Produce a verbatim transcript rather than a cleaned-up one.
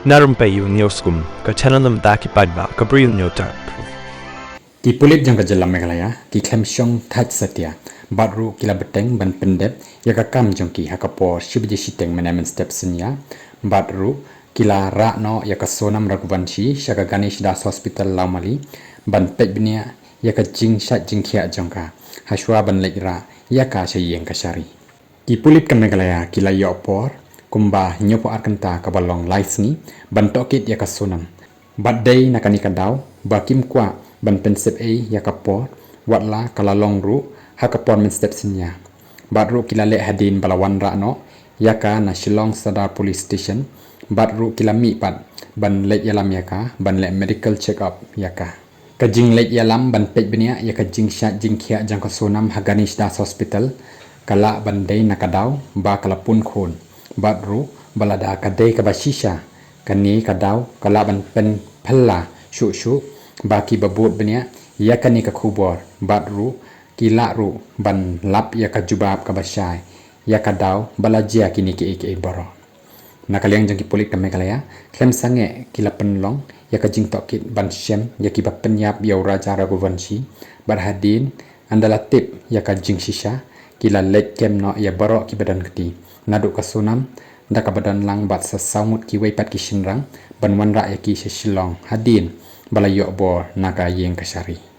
Na rympei ïa u Newsroom, ka channel na bynta ki paidbah ka Bri u Hynñiewtrep. Ki pulit jong ka jylla Meghalaya ki khlem shong thait satia bad ruh ki la bteng ban pyndep ïa ka kam jong ki ha ka por shi baje shiteng mynne mynstep synñia, bad ruh ki la rah noh ïa ka Sonam Raghuvanshi sha ka Ganesh Das Hospital Lawmali ban peit bniah ïa ka jingshait jingkhiah jong ka, hashwa ban leit rah ïa ka sha ïing kashari. Ki pulit ka Meghalaya ki la ïoh por kumba hynñiewphew ar kynta kaba long lai sngi ban tohkit ïa ka Sonam. Bad dei na kane ka daw ba kim kwah ban pynsep ei ïa ka por, watla ka la long ruh ha ka por mynstep synñia. Bad ruh ki la leh hadien ba la wanrah noh ïa ka na Shillong Sadar Police Station, bad ruh ki la mih pat ban leit ïalam ïa ka ban leh medical check up ïa ka. Ka jingleit ïalam ban peit bniah ïa ka jingshait jingkhiah jong ka Sonam ha Ganesh Das Hospital ka lah ban dei na ka daw ba ka la pun khun, bad ruh ba lada ka dei kaba shisha, kane ka daw ka lah ban pynphylla shuh shuh ba kiba bud bniah ïa kane ka khubor, bad ruh ki lah ruh ban lap ïa ka jubab kaba shai ïa ka daw ba la jia kine kiei kiei baroh. Na ka liang jong ki pulit ka Meghalaya, khlem sangeh ki la pynlong ïa ka jingtohkit ban shem ïa kiba pynïap ïa u Raja Raghuvanshi, bad hadien ynda la tip ïa ka jingshisha, ki la leit kem noh ïa baroh kiba don kti, naduh ka Sonam da kaba don lang bad sa saw ngut kiwei pat ki shynrang, ban wanrah ïa ki sha Shillong hadien ba la ïoh bor na ka ïing kashari.